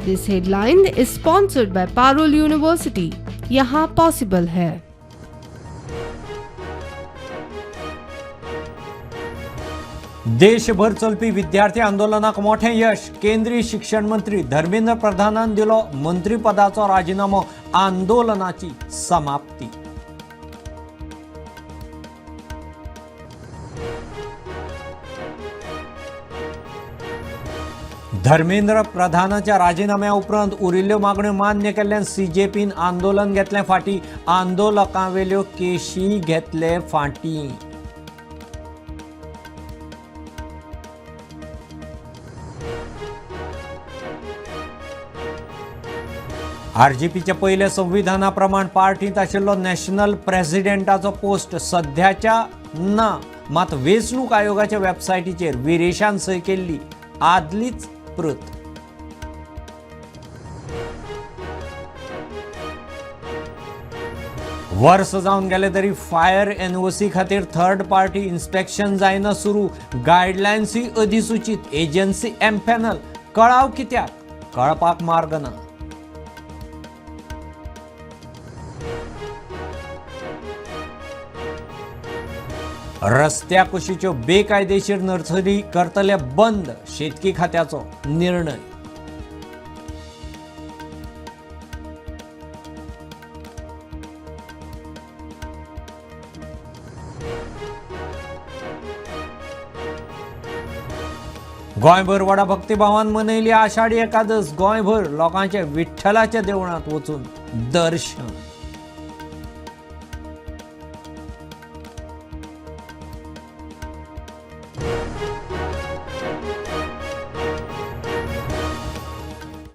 This headline is sponsored by Parul University. यहाँ possible है। देशभर चलपी विद्यार्थी आंदोलनाक मोठें यश. केंद्रीय शिक्षण मंत्री धर्मेंद्र प्रधानान दिलो मंत्रीपदाचो राजिनामो. आंदोलनाची समाप्ती. धर्मेंद्र प्रधानाच्या राजिनाम्या उपरांत उरिल्ल्यो मागण्यो मान्य केल्ल्यान सीजेपीन आंदोलन घेतलें फाटीं. आंदोलकांवेल्यो केशी घेतले फाटीं. आरजीपीच्या पयल्या संविधाना प्रमाण पार्टींत आशिल्लो नॅशनल प्रेसिडेंटाचो पोस्ट सध्याच्या ना, मात वेंचणूक आयोगाच्या वेबसायटीचेर विरेशान सय केल्ली आदलीच प्रत. वर्स जावन गेले तरी फायर एनओसी खातीर थर्ड पार्टी इन्स्पेक्शन जायना सुरू. गायडलायन्सूय अधिसूचित, एजन्सी एम्पॅनल. कळाव कित्याक कळपाक मार्ग ना. रस्त्या कुशीच्यो बेकायदेशीर नर्सरी करतले बंद. शेतकी खात्याचो निर्णय. गोंयभर व्हडा भक्तिभावान मनयली आषाढी एकादस. गोंयभर लोकांच्या विठ्ठलाच्या देवळांत वचून दर्शन.